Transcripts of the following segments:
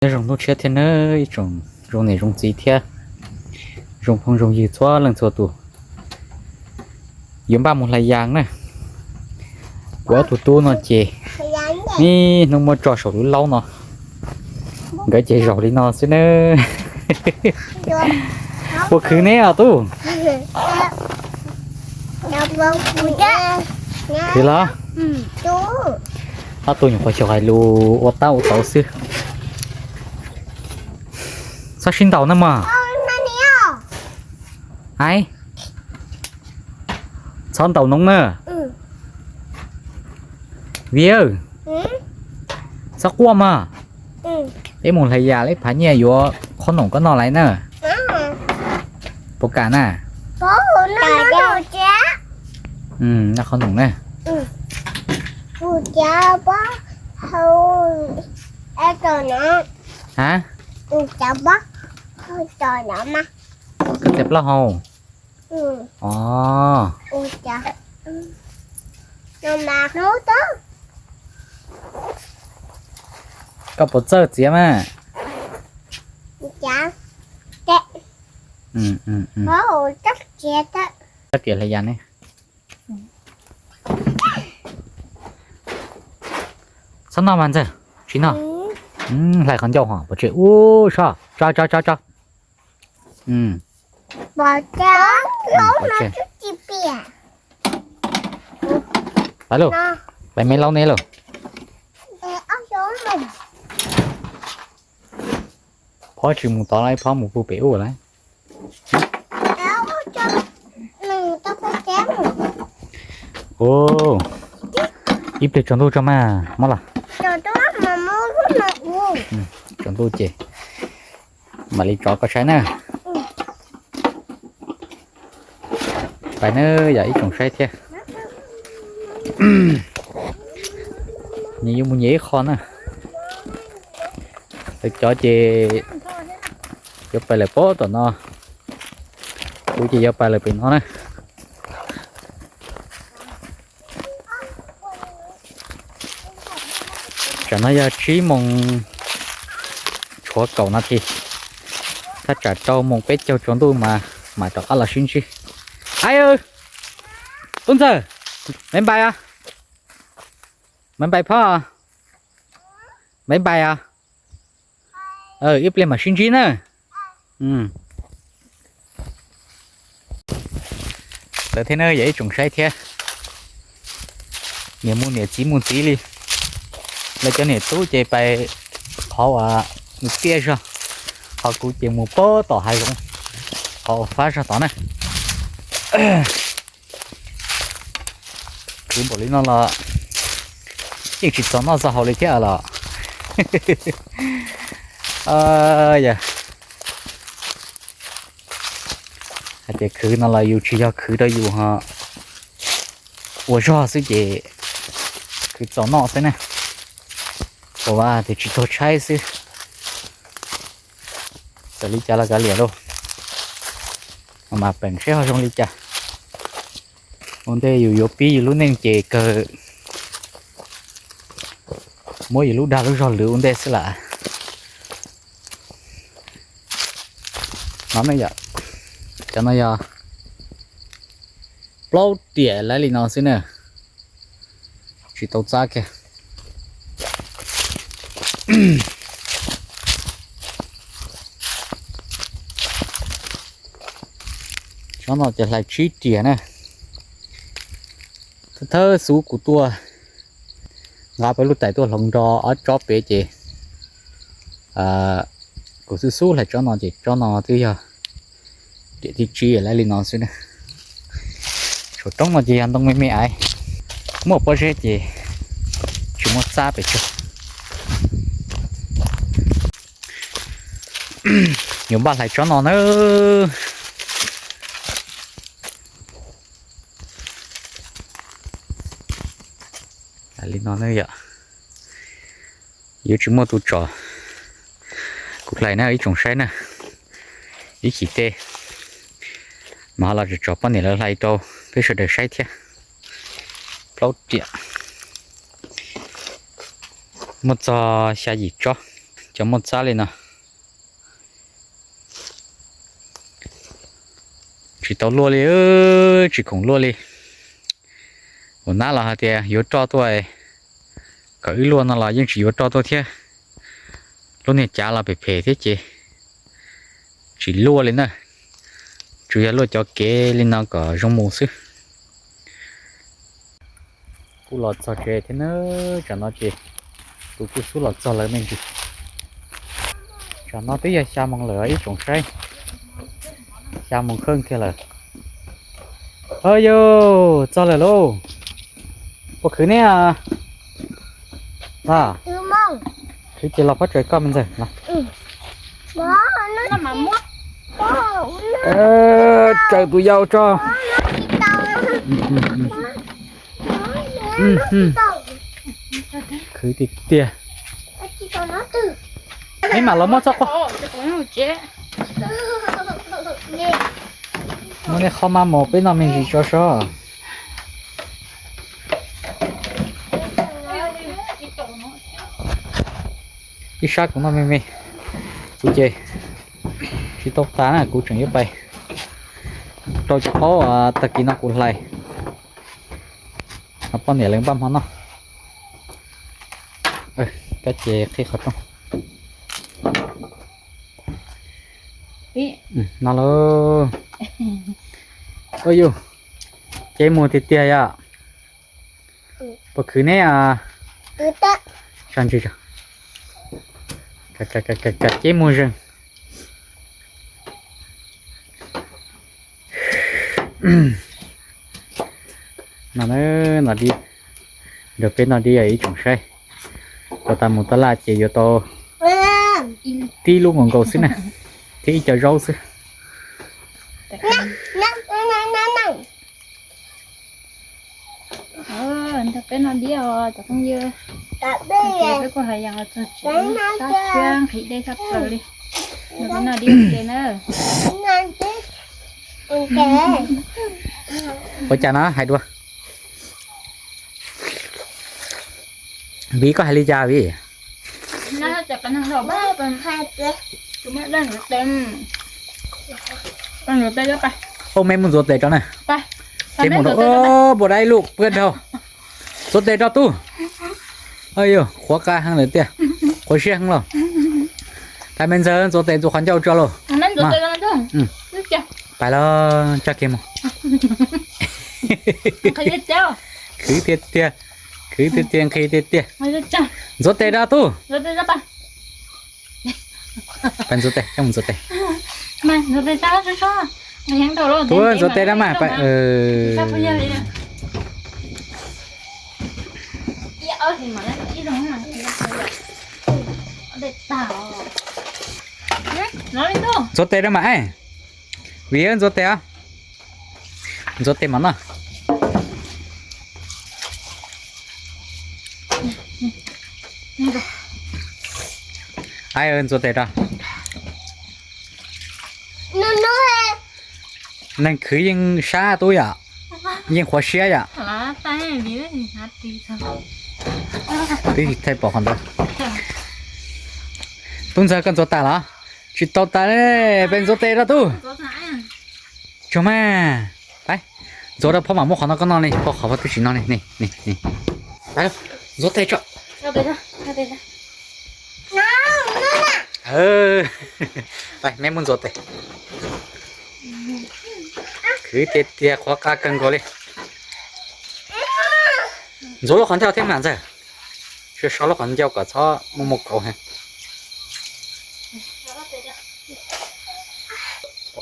Nyob zoo hnub tshiab thiab nawb ib tsoom zoo niam zoo txiv thiab zoo phooj zoo ywg txhua leej txhua tus. Yuav npaj mus hlais yas na. Kuv ob tug tub no ces niaj hnub muab tso saum lub laub no, nkawd ces zaum li no xwb na. Puas khwv neb os tub? Khwv los? Ob tug nyuam qhuav xyaum hais lus ua tab ua tauv xwb. Txhob sib ntaus na mog. Ai, txhob ntaus noob na. Viv, txhob quaj mog. Peb mus hlais yas, ib phav nyiaj yuav qhob noom koj noj lawm na. Puas kam na? Noj qhob noom na. Ha? Koj txiav plaub hau. Os. Koj puas txawj txiav mas? Txhob riam hlais yas ne. Txhob noj mas ntxawg, tsis noj. Hlais qhov ncauj ho pov tseg ub, tso tso tso tso. Pais lauj, pais me lauj ne lauj. Phob tsis mus tod lawm, phob mus pug pem ub lawm. Ib pliag tsaus ntuj tso mas mob los. Tsaus ntuj ces mam li tso koj saib na. Pais na yom ib tsoom saib thiab. Nyias yuav mus nyias ib qho na. Lawv cov ces yuav pais lawm pob tom no, kuv ces yuav pais lawm pem no na. Tsam no yog tsib moos tshuav kaum nas this, thaj tsam rau moos peb caug tsaus ntuj mas mam rov qab los sib ntsib. Ai, tub ntxawg, me npais os, me npais phob, me npais os. Ib pliag mam sib ntsib na. Lawv thiab na yog ib tsoom saib thiab. Niam mus niam txiv mus txiv li. Lawv cov niam tub ces pais qhov uas mus tiaj zog, ho kuv ces mus pob tom hav zoov, qhov uas fab zog tod na. Khwv npaum li no los yeej tsis txog noj txog haus li thiab los. Yog hais tias khwv no los yus tsis yog khwv rau yus ho ua zog xwb ces khwv txaus noj xwb na. Ua vas tias tsis tuag tshaib xwb. Txawm li cas los kav liam lauj, mas peem seb ho zoo li cas. Ua ntej yus yuav pib yus lub neej ces kawg muab yus lub dag lub zog lwv ua ntej xwb lawm. No ne yom, cov no yog plaub riam lawv li no xwb na, tsis tau txab kiag. Tsob no ces hlais tsib riam na. Thawj xub kuv tuaj nqa peb lub tais tuaj hloov nro ob tsob pem ces kuv xub xub hlais tsob no ces tsob no twb yog riam thib tsib lawv li no xwb na. Saum roob no ces yog ntoo me me aiv, muaj pob zeb ces tsis muaj txab pes tsawg. Yuav npaj hlais tsob no na. Li no ne yom, yuav tsis muaj tus tsom kuv hlais na ib tsoom saib na. Ib chim tej mas ho los tsom poj niam lawv hlais rau peb sawv daws saib thiab. Plaub riam, muaj txog xya yim tsob, Cov muaj txab li no tsis tau luaj li, tsis khoom luaj li. Ua nab los hais tias yuav roj tuaj, kom wb luaj no los yeej tsis yuav roj tuaj thiab. Lub niag cav los phem phem thiab ces tsis luaj li na. Tsuas yog luaj cov kev li no kom zoo mus xwb. Kuj los txog tsev thiab na, tsam no ces tus kuj xub los txog lawv me ntsis. Tsam no twb yog xya moos lawm ib tsoom saib, xya moos kawg kiag lawm. Ho yus txog lawm lauj. Puas khwv neb? Khwv ces los pob tsuas koj me ntxawg. Tsaws tus yau tso. Khwv tiag tiag. Neb mam los muab txoj quaj. Muab nej qhov maj mos peb noj me ntsis tso so. Ib sab kuv noj me me, kuv ces tsis tau tas na, kuv tseem yuav pais rau cov qaub tag kis no kuv hlais. Poj niam lawv npaj hmo noj. Kab ces qhib qhov rooj. No lauj. Ua yus, cev muag tiag tiag yom. Puas khwv neb? Cev muag zeeg. No, no dib, nrog peb noj dib ib tsoom saib. Ua tas mus taj laj ces yuav tau tib lub nkaus nkaus xwb na, thiab ib co zaub xwb. Nrog peb noj dib os cov phooj ywg. Peb kuj hais yog txog tsev, tab siab nqhis dej tshaj plaws li. Nrog peb noj dib ua ke na. Ua cas no hais dua. Vim koj hais li cas Vim? Ua me mus ntxuav tes tso na. Ces mus rau, puas dai lub pab dhau. Ntxuav tes rau tub. Yus qhuav qa heev lawm tiag, qhuav siab heev los. Tais me ntxawg ntxuav tes ntxuav qhov ncauj tso lauj. Pais los tso kiag mus. Khwv tiag tiag, khwv tiag tiag, nqhis tiag tiag. Ntxuav tes rau tub. Pais ntxuav tes, coj mus ntxuav tes. Tub ntxuav tes rau mas. Ntxuav tes rau mas. Vim ntxuav tes os. Ntxuav tes mas no. Ntxuav tes rau. Neeg khwv yeej sab tub yom, yeej qhuav siab yom. Twb tsis thaij pom qhov ntawd. Tub ntxawg koj ntxuav tas los? Tsis tau tas, peb ntxuav tes rau tub. Tsuag mas, pab ntxuav rau phob mam muab qhov no koj noj li, phob qhov phob twb tsis noj li. Ntxuav tes tso. Pab, me muab ntxuav tes. Khwv tiag tiag, qhuav qa kawg nkaus li. Ntxuav lub qhov ncauj thiab mas ntxawg. Tsuas so lub qhov ncauj kom txhob muaj muaj kauv heev.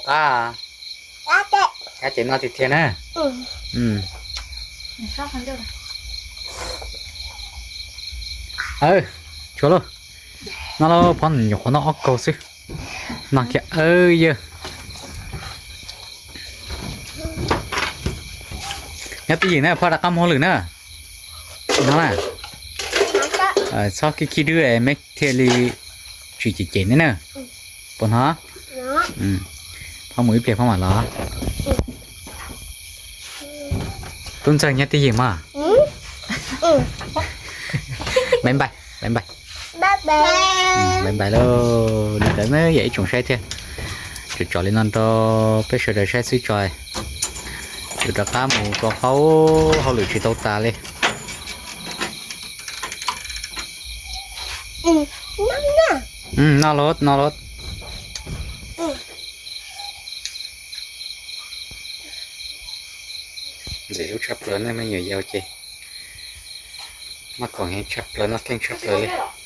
Qab, kab ces noj tiag tiag na. Tsuav lauj, no los phob nyuam qhuav noj ob kaug xwb. No kiag, yawg. Nyob twj ywm na, phob rov qab muag lwm na. No na, txhob khib khib dwb me thiaj li tsis cem cem neb na. Puas hnov? Phob mus ib pliag phob mam los. Tub ntxawg nyob twj ywm mas. Bye bye, bye bye. Bye bye lauj, li ntawd na yog ib tsoom saib thiab. Tso tso li no rau peb sawv daws saib xwb tso. Yuav rov qab mus rau qaub, hauj lwm tsis tau tas li. Noj los noj los. Ntxim hlub tshaj plaws ne, me nyuam yaus ces maj kom heev tshaj plaws, noj kheej tshaj plaws li.